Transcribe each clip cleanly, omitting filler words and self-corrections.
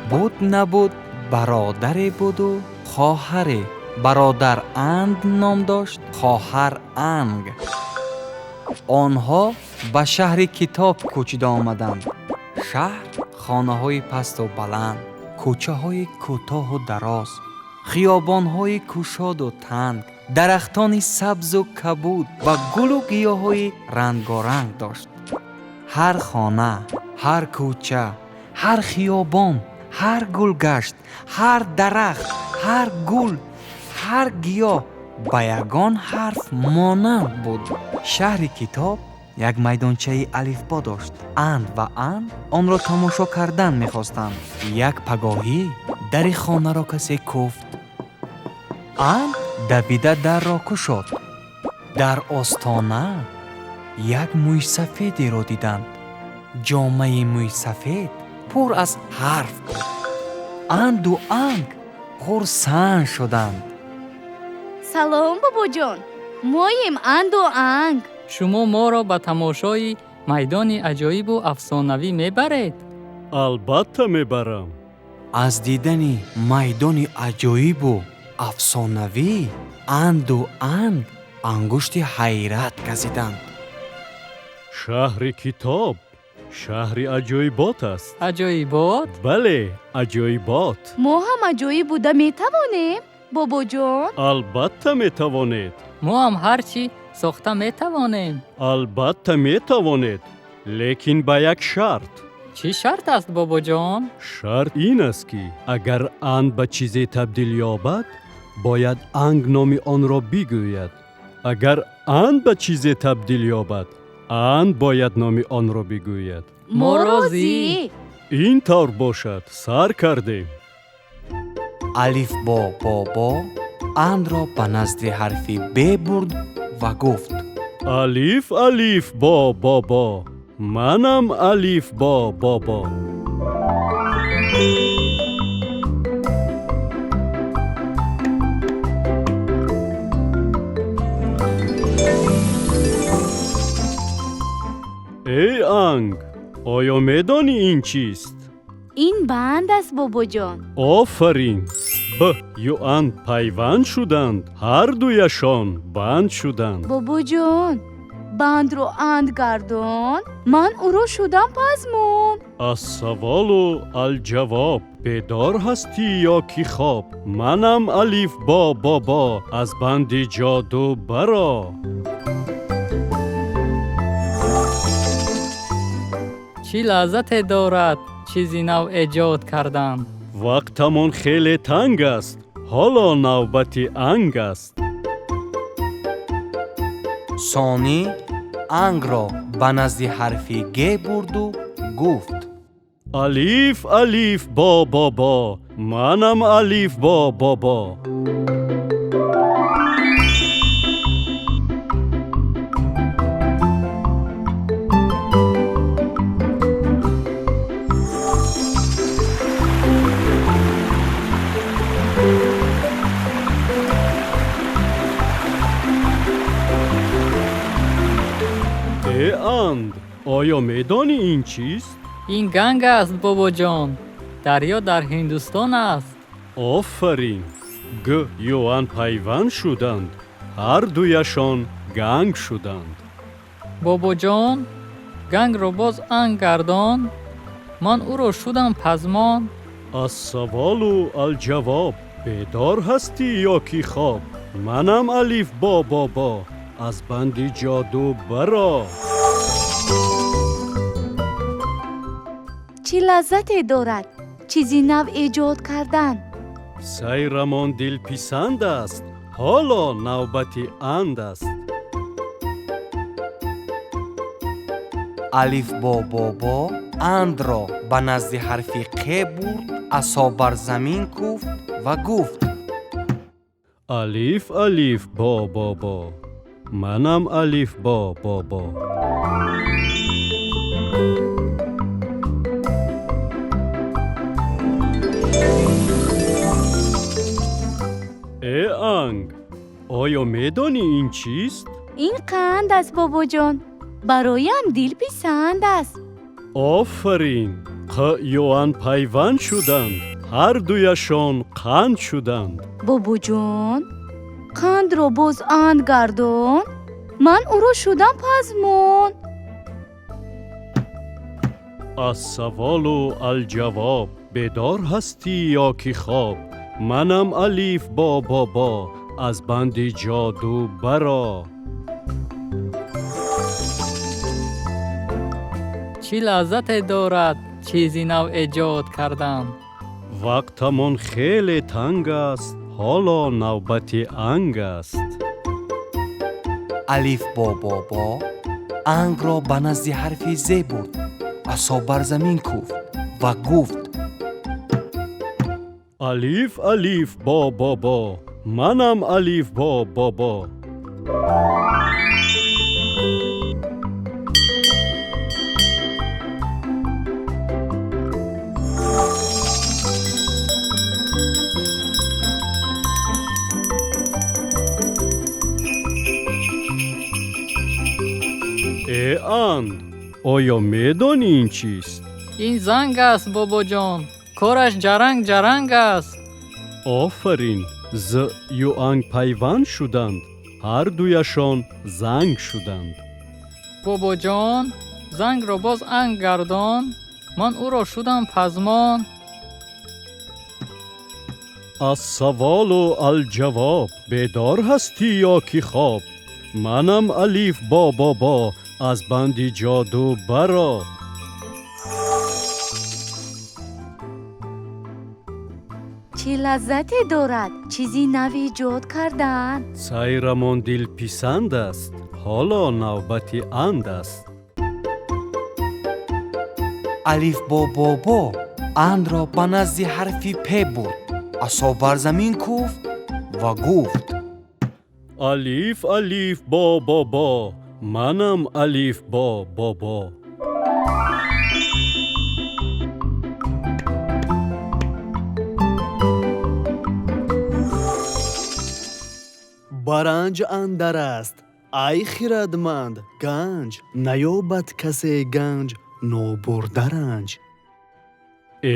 Буд набуд, бародаре буду хоҳаре. Бародар Анд ном дошт, хоҳар Анг. Онҳо ба шаҳри Китоб кӯчида омаданд. Шаҳр хонаҳои пасту баланд, кӯчаҳои кӯтоҳу дароз, хиёбонҳои кушоду танг, дарахтони сабзу кабуд ва гулу гиёҳҳои рангоранг дошт. Ҳар хона, ҳар кӯча, ҳар хиёбон, ҳар гулгашт, ҳар дарахт, ҳар гул, ҳар гиёҳ ба ягон ҳарф монанд буд. Шаҳри Китоб як майдончаи алифбо дошт. Анд ва Анг онро тамошо кардан мехостанд. Як пагоҳӣ дари хонаро касе куфт. Анд давида дарро кушод. Дар остона як мӯйсафедеро диданд. Ҷомаи мӯйсафед пур аз ҳарф буд. Анду Анг хурсанд шуданд. Салом, бобоҷон, моем Анду Анг. Шумо моро ба тамошои майдони аҷоибу афсонавӣ мебаред? Албатта мебарам. Аз дидани майдони аҷоибу афсонавӣ Анду Анг ангушти ҳайрат газиданд. Шаҳри Китоб шаҳри аҷоибот аст. Аҷоибот? Бале, аҷоибот. Мо ҳам аҷоиб буда метавонем, бобоҷон? Албатта метавонед. Мо ҳам ҳар чӣ сохта метавонем. Албатта метавонед, лекин ба як шарт. Чӣ шарт аст, бобоҷон? Шарт ин аст, ки агар Анд ба чизе табдил ёбад, бояд Анг номи онро бигӯяд. Агар Анд ба чизе табдил ёбад, Анд бояд номи онро бигӯяд. Мо розӣ. Ин тавр бошад, сар кардем. Алифбо бобо Андро ба назди ҳарфи Б бурд ва гуфт: Алиф, алиф, бо, бобо, манам алиф, бо, бобо. Эй Анг, оё медонӣ ин чист? Ин банд аст, бобоҷон. Офарин! Б ю Анд пайванд шуданд, ҳар дуяшон банд шуданд. Бобоҷон, бандро Анд гардон, ман ӯро шудам пазмон. Ассаволу алҷавоб, бедор ҳастӣ ё ки хоб? Манам алиф бо бобо, аз банди ҷоду баро. Чӣ лаззате дорад чизи нав эҷод кардан. Вақтамон хеле танг аст, ҳоло навбати Анг аст. Сонӣ Ангро ба назди ҳарфи Г бурду гуфт: Алиф, алиф, бо, бобо, манам алиф, бо, бобо. Э Анд, оё медонӣ ин чист? Ин Ганг аст, бобоҷон. Дарё дар Ҳиндустон аст. Офарин! Г ю Ан пайванд шуданд, ҳар дуяшон ганг шуданд. Бобоҷон, гангро боз Анг гардон, ман ӯро шудам пазмон. Ассаволу алҷавоб, бедор ҳастӣ ё ки хоб? Манам алиф бо бобо, аз банди ҷоду баро. Чӣ лаззате дорад чизи нав эҷод кардан. Сайрамон дилписанд аст, ҳоло навбати Анд аст. Алифбо бобо Андро ба назди ҳарфи Қ бурд, асо бар замин куфт ва гуфт: Алиф, алиф, бо, бобо, манам алиф, бо, бобо. Э Анг, оё медонӣ ин чист? Ин қанд аст, бобоҷон, бароям дилписанд аст. Офарин, қ ю ан пайванд шуданд, ҳар дуяшон қанд шуданд. Бобоҷон, қандро боз анд гардон, ман ӯро шудам пазмон. Ассаволу алҷавоб, бедор ҳастӣ ё ки хоб? Манам алиф бо бобо, аз банди ҷоду баро. Чӣ лаззате дорад чизи нав эҷод кардан? Вақтамон хеле танг аст, ҳоло навбати анг аст. Алиф бо бобо ангро ба назди ҳарфи з бурд, асо бар замин кӯфт ва гуфт: Алиф, алиф бо бобо, манам алиф бо бобо. Э анд, оё медонӣ ин чист? Ин занг аст, бобоҷон, кораш ҷаранг ҷаранг аст. Офарин, з ю анг пайванд шуданд, ҳар дуяшон занг шуданд. Бобоҷон, зангро боз анг гардон, ман ӯро шудам пазмон. Ассаволу алҷавоб, бедор ҳастӣ ё ки хоб? Манам алиф бо бобо, аз банди ҷоду баро. Чӣ лаззате дорад чизи нав эҷод кардан? Сайрамон дилписанд аст, ҳоло навбати анд аст. Алиф бо бобо андро ба назди ҳарфи п бурд, асо бар замин кӯфт ва гуфт: Алиф, алиф бо бобо, манам алиф бо бобо. Ба ранҷ андар аст, ай хирадманд, ганҷ, наёбад касе ганҷ, нобурда ранҷ.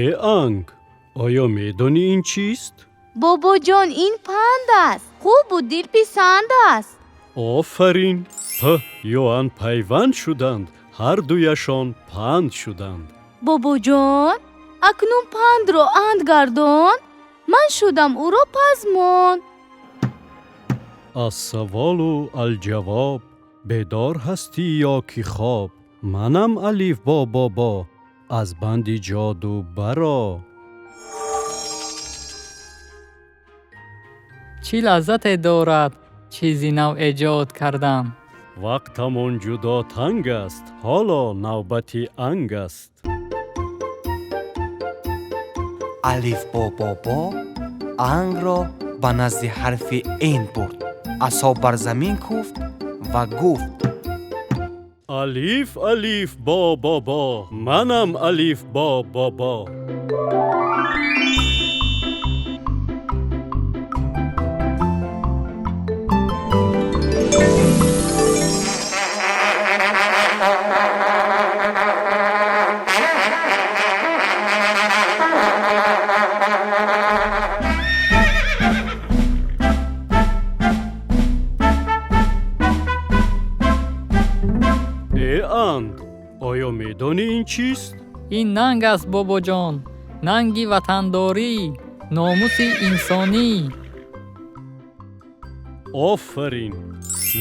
Э анг, оё медонӣ ин чист? Бобоҷон, ин панд аст, хубу дилписанд аст. Офарин, п ю ан пайванд шуданд, ҳар дуяшон панд шуданд. Бобоҷон, акнун пандро анд гардон, ман шудам ӯро пазмон. Ассаволу алҷавоб, бедор ҳастӣ ё ки хоб? Манам алиф бо бобо, аз банди ҷоду баро. Чӣ лаззате дорад чизи нав эҷод кардан? Вақтамон ҷудо танг аст, ҳоло навбати анг аст. Алиф бо бобо ангро ба назди ҳарфи н бурд, асо бар замин кӯфт ва гуфт: Алиф, алиф бо бобо, манам алиф бо бобо. Э анд, оё медонӣ ин чист? Ин нанг аст, бобоҷон, нанги ватандорӣ, номуси инсонӣ. Офарин,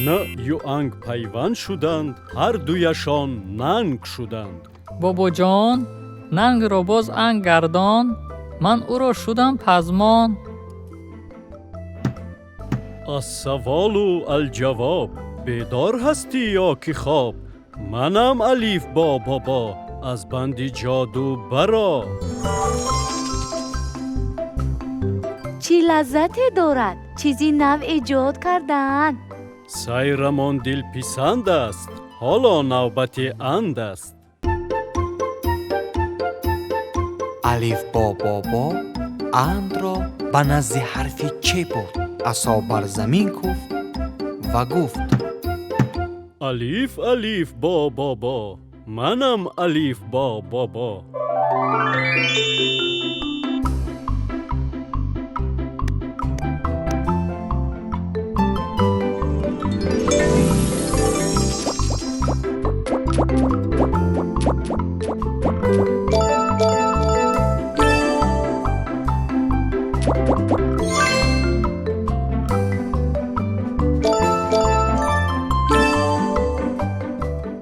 н ю анг пайванд шуданд, ҳар дуяшон нанг шуданд. Бобоҷон, нангро боз анг гардон, ман ӯро шудам пазмон. Ассаволу алҷавоб, бедор ҳастӣ ё ки хоб? Манам алиф бо бобо, аз банди ҷоду баро. Чӣ лаззате дорад чизи нав эҷод кардан? Сайрамон дилписанд аст, ҳоло навбати анд аст. Алиф бо бобо андро ба назди ҳарфи ч бурд, асо бар замин кӯфт ва гуфт: Алиф, алиф бо бобо, Манам алиф бо бобо.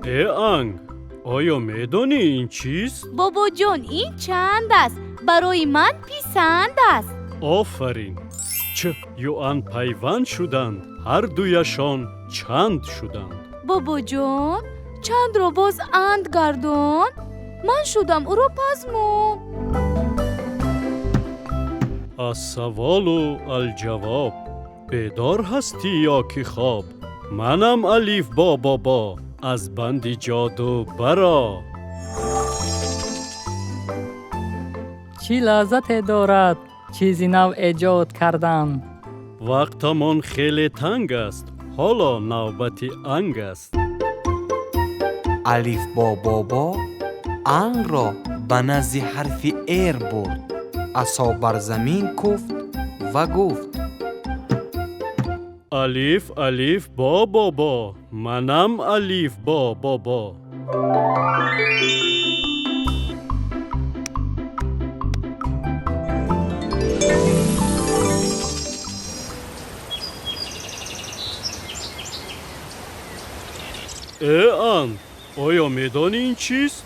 Э анг, оё медонӣ ин чист? Бобоҷон, ин чанд аст? Барои ман писанд аст. Офарин! Ч ю ан пайванд шуданд, ҳар дуяшон чанд шуданд. Бобоҷон, чандро боз анд гардон, ман шудам ӯро пазмон. Ассаволу алҷавоб, бедор ҳастӣ ё ки хоб? Манам алиф бо бобо, аз банди ҷоду баро. Чӣ лаззате дорад чизи нав эҷод кардан? Вақтамон хеле танг аст, ҳоло навбати анг аст. Алиф бо бобо ангро ба назди ҳарфи р бурд, асо бар замин куфт ва гуфт: Алиф, алиф бо бобо, манам алиф бо бобо. Э ан, оё медонӣ ин чист?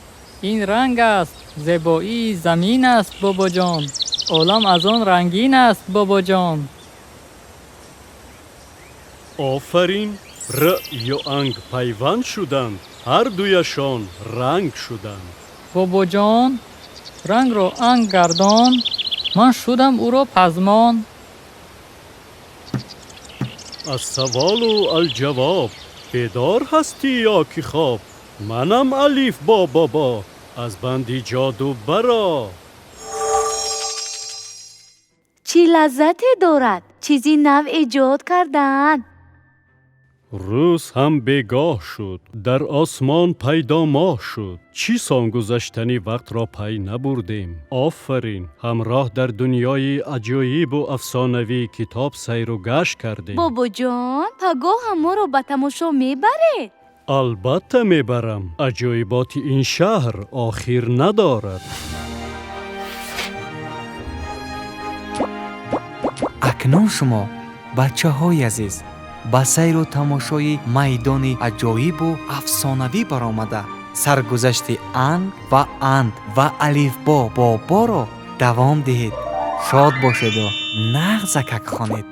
Ин ранг аст, зебоии замин аст, бобоҷон. Олам аз он рангин аст, бобоҷон. Офарин! Р ю анг пайванд шуданд, ҳар дуяшон ранг шуданд. Бобоҷон, рангро анг гардон, ман шудам ӯро пазмон. Ассаволу алҷавоб, бедор ҳастӣ ё ки хоб? Манам алиф бо бобо, аз банди ҷоду баро. Чӣ лаззате дорад чизи нав эҷод кардан? Рӯз ҳам бегоҳ шуд, дар осмон пайдо моҳ шуд. Чӣ сон гузаштани вақтро пай набурдем. Офарин, ҳамроҳ дар дунёи аҷоибу афсонавии китоб сайру гашт кардем. Бобоҷон, пагоҳ моро ба тамошо мебаред? Албатта мебарам. Аҷоиботи ин шаҳр охир надорад. Акнун шумо, бачаҳои азиз, ба сайру тамошои майдони аҷоибу афсонавӣ баромада, саргузашти анг ва анд ва алифбо боборо давом диҳед. Шод бошеду нағзакак хонед.